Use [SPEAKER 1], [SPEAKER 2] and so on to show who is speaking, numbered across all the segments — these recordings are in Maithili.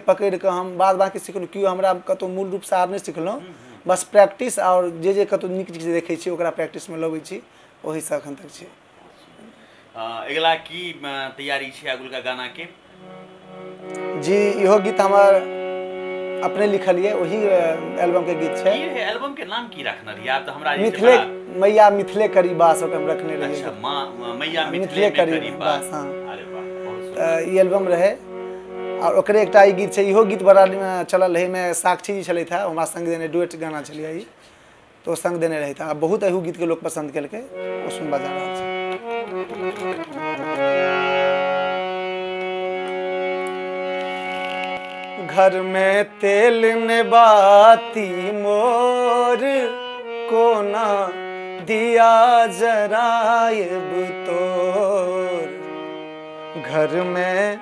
[SPEAKER 1] पकड़ि कऽ हम बाद बाकी सिखलहुँ। केओ हमरा कतहु मूल रूपसँ आर नहि सिखलहुँ, बस प्रैक्टिस आओर जे जे कतहु नीक चीज देखै छी ओकरा प्रैक्टिसमे लबै छी, ओहिसँ एखन तक छै।
[SPEAKER 2] अगिला की तैयारी छै अगुलका गानाके?
[SPEAKER 1] जी, इहो गीत हमर अपने लिखलियै, ओही एल्बम के गीत छै।
[SPEAKER 2] एल्बम के नाम की रखने रहियै आप? तऽ हमरा
[SPEAKER 1] मिथिले मैया मिथिले करी बास ओकरा हम रखने रहियै।
[SPEAKER 2] अच्छा, माँ मैया मिथिले करी बास।
[SPEAKER 1] हाँ,
[SPEAKER 2] अरे वाह, बहुत
[SPEAKER 1] सुंदर। ई एल्बम रहै और ओकरे एकटा ई गीत छै। इहो गीत बड़ा चलल रहै, मे साक्षी जी छलथि हँ, हमरा संग देने डुएट गाना छलियै ई, तो संग देने रहै था। बहुत एहू गीत के लोग पसंद केलकै, ओ सुनबा जा रहल छै। घर में तेल ने बाती मोर कोना दिया जरायब तोर, घर में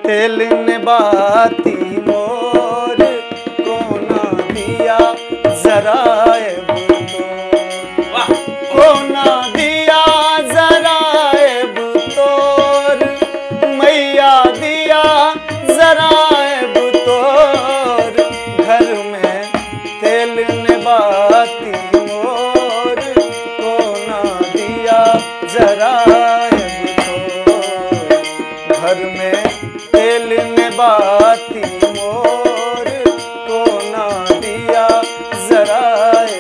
[SPEAKER 1] तेल ने बाती मोर कोना दिया जरायब तोर, कोना दिया जरायब तोर मैया दिया जरायब तोर, घर में तेल ने बाती मोर कोना दिया जरायब तोर, घर में तेल ने बाती मोर कोना दिया जरायब।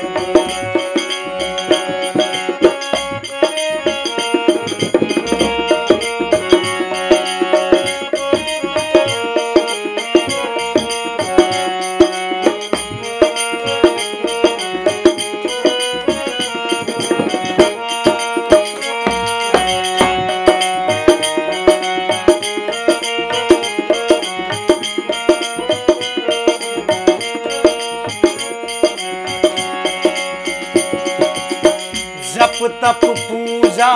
[SPEAKER 1] जप तप पूजा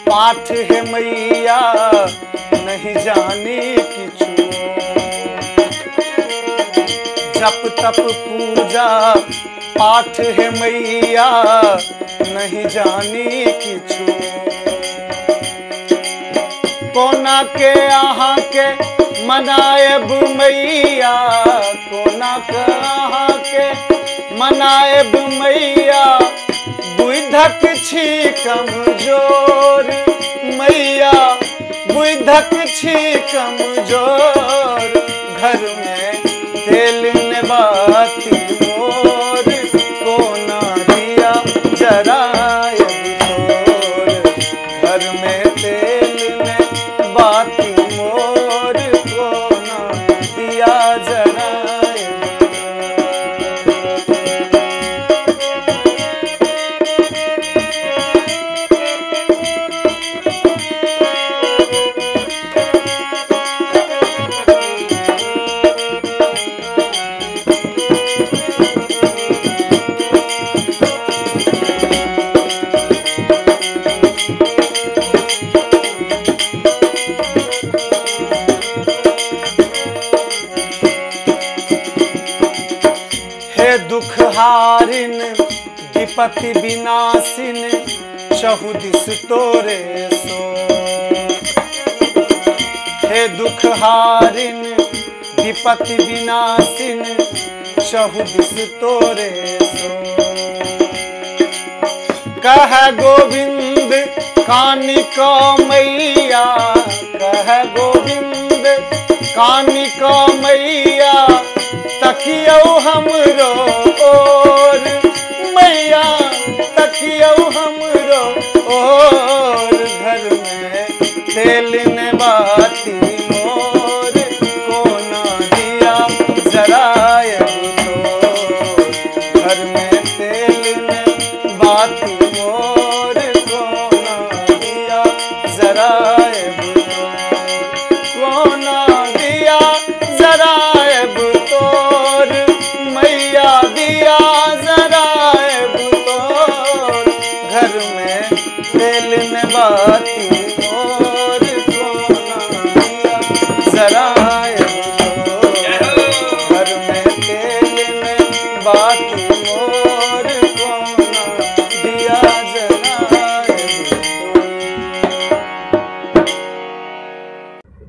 [SPEAKER 1] पाठ है मैया नहीं जानी किछु, जप तप पूजा पाठ है मैया नहीं जानी किछु, कोना के अहाँ के मनाएब मैया, कोना के अहाँ के मनाएब मैया, बुधक छी कमजोर मैया, बुधक छी कमजोर, घर में तेल ने बाती मोर कोना दिया जरायब तोर, घर में तेल ने बाती मोर कोना दिया जरायब। दुख हारिन विपत्ति विनाशिन चहु दिस तोरे सो, हे दुख हारिन विपत्ति विनाशिन चहु दिस तोरे सो, कह गोविंद कानिका मैया, कह गोविंद कानिका मैया, तकियौ हमरो ओर मैया, तकियौ हमरो ओर, घर में तेल ने बाती मोर कोना दिया जरायब तोर, घर में तेल ने बाती मोर कोना दिया जरायब तोर, कोना दिया जरायब तोर मैया दिया जरायब तोर, घर में तेल ने बाती मोर कोना दिया जरायब तोर, घर में तेल ने बाती मोर कोना दिया जरायब तोर।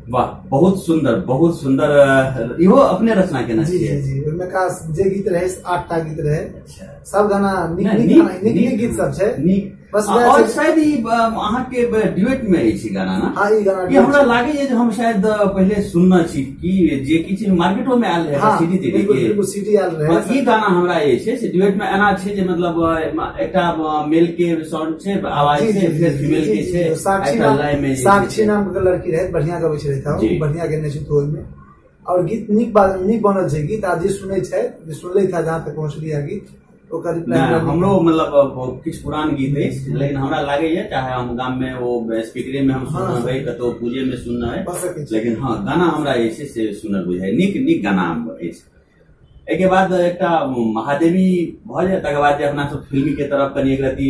[SPEAKER 2] वाह, बहुत सुंदर, बहुत सुंदर। इहो अपने रचना केने
[SPEAKER 1] जी
[SPEAKER 2] छियै?
[SPEAKER 1] जी जी, ओहिमे का जे गीत रहे 8टा गीत रहे।
[SPEAKER 2] अच्छा।
[SPEAKER 1] सब गाना नीक नीक नीक नीक गीत सब छै।
[SPEAKER 2] नीक।
[SPEAKER 1] बस
[SPEAKER 2] और शायद ई अहाँके ड्यूएट में अछि गाना ना?
[SPEAKER 1] हाँ, ई गाना
[SPEAKER 2] ई हमरा लागैए जे हम शायद पहिले सुनने छी कि जे किछु मार्केटो में आयल रहे।
[SPEAKER 1] हाँ,
[SPEAKER 2] सीडी तीडी
[SPEAKER 1] बिल्कुल
[SPEAKER 2] के।
[SPEAKER 1] बिल्कुल सीडी आयल रहे।
[SPEAKER 2] हाँ, ई गाना हमरा जे छै से ड्यूएट में एना छै जे मतलब एकटा मेल के साउंड छै, आवाज
[SPEAKER 1] जी,
[SPEAKER 2] छै,
[SPEAKER 1] जी,
[SPEAKER 2] फेर
[SPEAKER 1] जी,
[SPEAKER 2] फीमेल
[SPEAKER 1] जी,
[SPEAKER 2] के
[SPEAKER 1] जी,
[SPEAKER 2] छै।
[SPEAKER 1] साक्षी
[SPEAKER 2] एकटा
[SPEAKER 1] नाम
[SPEAKER 2] लय में जे छै
[SPEAKER 1] साक्षी
[SPEAKER 2] से।
[SPEAKER 1] नाम के लड़की रहे, बढ़िया गबै छलै
[SPEAKER 2] जी।
[SPEAKER 1] बढ़िया गेने छै तो ओहिमे। और गीत नीक नीक बनल छै गीत। आ जे सुनै छै, जे सुनलै था जहाँ तक पहुँचली है गीत, ओकर रिप्लाई
[SPEAKER 2] नहि,
[SPEAKER 1] हमरा नीक
[SPEAKER 2] हमरो मतलब किछु पुरान गीत अछि, लेकिन हमरा लागैए चाहे हम गाम में ओ स्पीकरे में हम सुनने
[SPEAKER 1] हाँ।
[SPEAKER 2] होइ, कतौ पूजे में सुनने होइ,
[SPEAKER 1] भऽ सकै छै।
[SPEAKER 2] लेकिन हाँ गाना हमरा जे छै से सुनल बुझाइ नीक नीक गाना अछि। एहिके बाद एकटा महादेवी भऽ जाय, तकर बाद जे अपना सब फिल्मी के तरफ कनि एक रति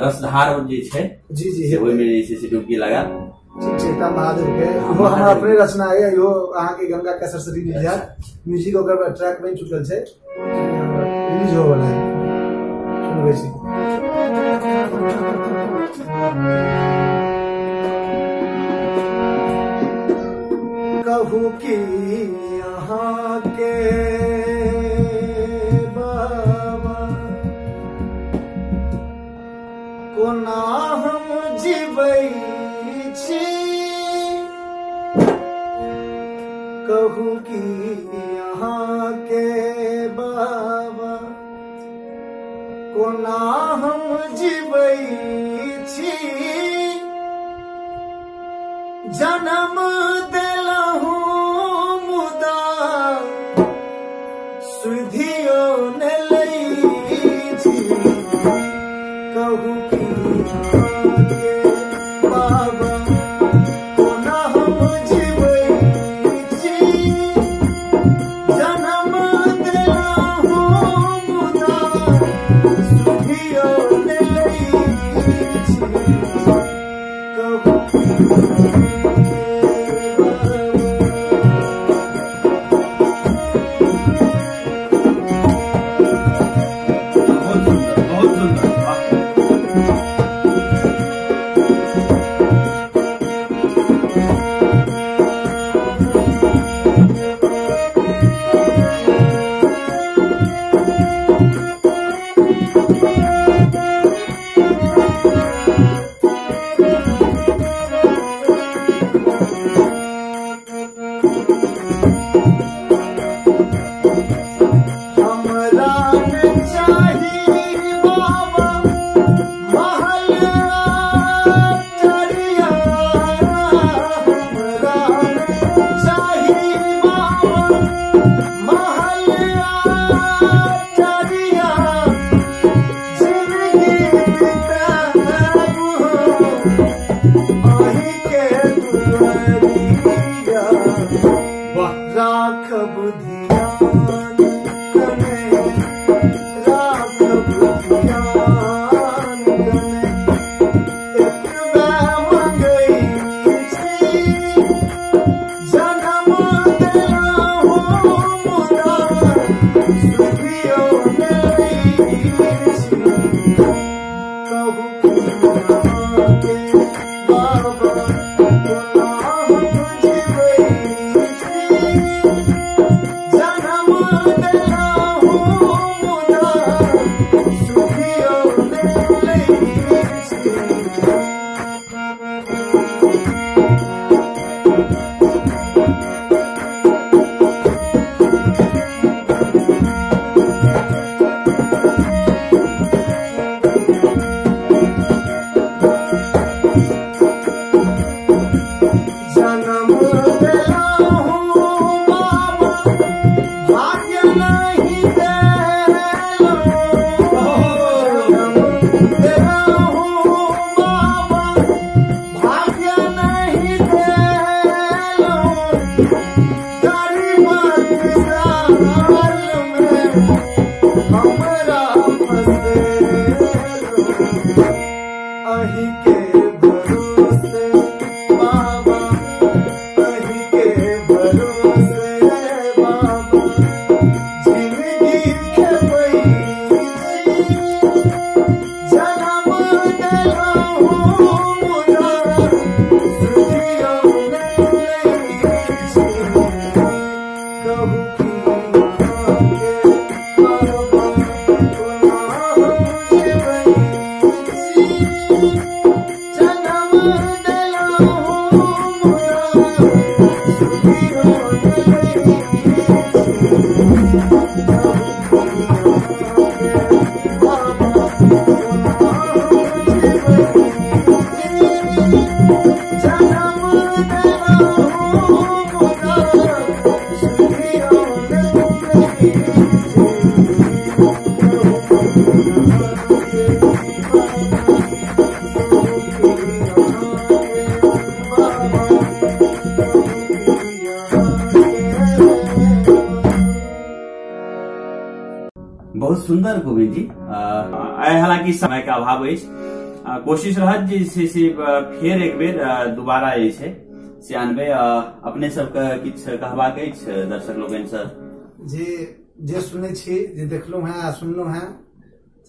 [SPEAKER 2] रसधार जे छै
[SPEAKER 1] जी जी
[SPEAKER 2] से ओहिमे जे छै से डुबकी लगायब।
[SPEAKER 1] ठीक छै, एकटा महादेव के
[SPEAKER 2] हाँ,
[SPEAKER 1] इहो हमर
[SPEAKER 2] महादेव।
[SPEAKER 1] अपने रचना है। इहो अहाँके गंगा कैसेट से रिलीज हैत। म्यूजिक ओकर ट्रैक बनि चुकल छै, रिलीज होय वाला है, सुनबै छी। कहू कि अहाँके बाबा कोना हम जीबै छी, कहू कि अहाँके बाबा कोना हम जीबै छी, जन्म देलहुँ मुदा सुधियो ने लै छी, कहू कि अहाँके बाबा कोना हम जीबै छी, जन्म देलहुँ मुदा सुधियो ने लै छी, कहू कि अहाँके बाबा।
[SPEAKER 2] बहुत सुंदर गोविंद जी। आइ हालांकि समय के अभाव अछि, कोशिश रहत जे छै से फेर एक बेर दोबारा जे छै से आनबै। अपने सबके किछु कहबाक अछि दर्शक लोकनि से?
[SPEAKER 1] जे जे सुनै छी, जे देखलहुँ हैं आ सुनलहुँ हैं,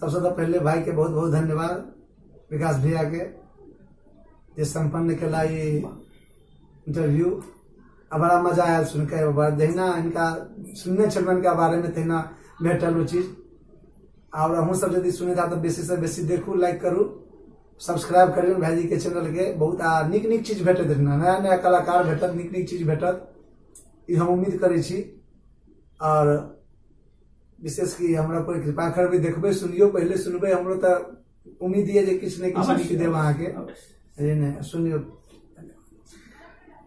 [SPEAKER 1] सबसे तो पहले भाई के बहुत बहुत धन्यवाद, विकास भैया के, जे संपन्न केला ई इंटरव्यू। आ बड़ा मजा आयल सुनके। जहिना इनका सुनने छलहुँ इनका बारे में तहिना भेटल ओ चीज। और अहूँ सब यदि सुने था तो बेसी से बेसी देखू, लाइक करू, सब्सक्राइब करियौ भाईजी के चैनल के। बहुत आ नीक नीक चीज भेटत, नया नया कलाकार भेटत, नीक नीक चीज भेटत, ई हम उम्मीद करै छी। और विशेष की हमरा पर कृपा करबै, देखबै, सुनियो, पहिले सुनबै, हमरो तऽ उम्मीद ये जे किछु ने किछु नीक देब अहाँके। नहि सुनियो।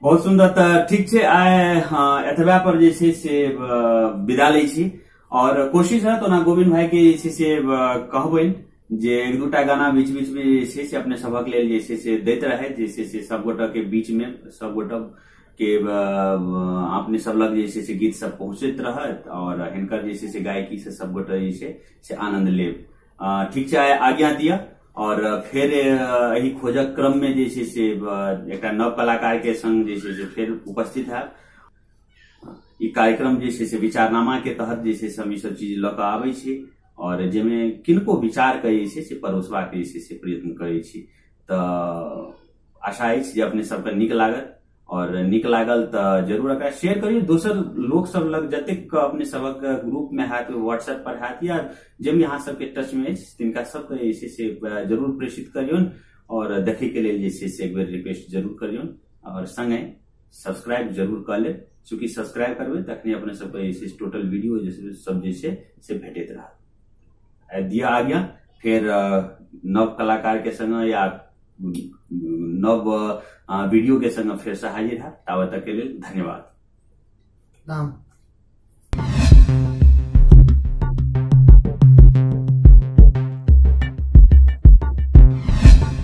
[SPEAKER 2] बहुत सुंदर। तऽ ठीक छै, आइ एतबा पर जे छै से विदा लै छी। और कोशिश है तो ना गोविंद भाई के जे छै से कहबनि जे एक दूटा गाना बीच बीच में जे छै से अपने सबक लेल जे छै से दैत रहे, जे छै से सबगोटा के बीच में सबगोटा के अपने सब लग जे छै से गीत सब पहुंचैत रहत और हिनकर जे छै से गायकी से सबगोटा जे छै से आनंद लेब। ठीक छै, आइ आज्ञा दिअ। और फेर एहि खोजक क्रम में जे छै से एकटा नव कलाकार के संग जे छै से फेर उपस्थित हैब। ई कार्यक्रम जे छै से विचारनामा के तहत जे छै से हम ई सब चीज लऽ कऽ आबै छी और जाहिमे किनको विचार के जे छै से परोसबाक जे छै से प्रयत्न करै छी। तऽ आशा अछि जे अपने सबके नीक लागत और नीक लागल तऽ जरूर एकरा शेयर करियौ दोसर लोक सब लग, जतेक अपने सबक ग्रुप में हैत, व्हाट्सएप पर हैत या जे भी अहाँ सबके टच में अछि तिनका सबके जे छै से जरूर प्रेषित करियौन और देखै के लेल जे छै से एक बेर रिक्वेस्ट जरूर करियौन। और संगे सब्सक्राइब जरूर कऽ लेब, चूँकि सब्सक्राइब करबै तखने अपने सबके जे छै टोटल वीडियो जे सब जे छै से भेटैत रहत। दिया आज्ञा, फेर नव कलाकार के संग या नव वीडियो के संग फेर से हाजिर है। ताबत तक के लेल धन्यवाद।
[SPEAKER 1] राम।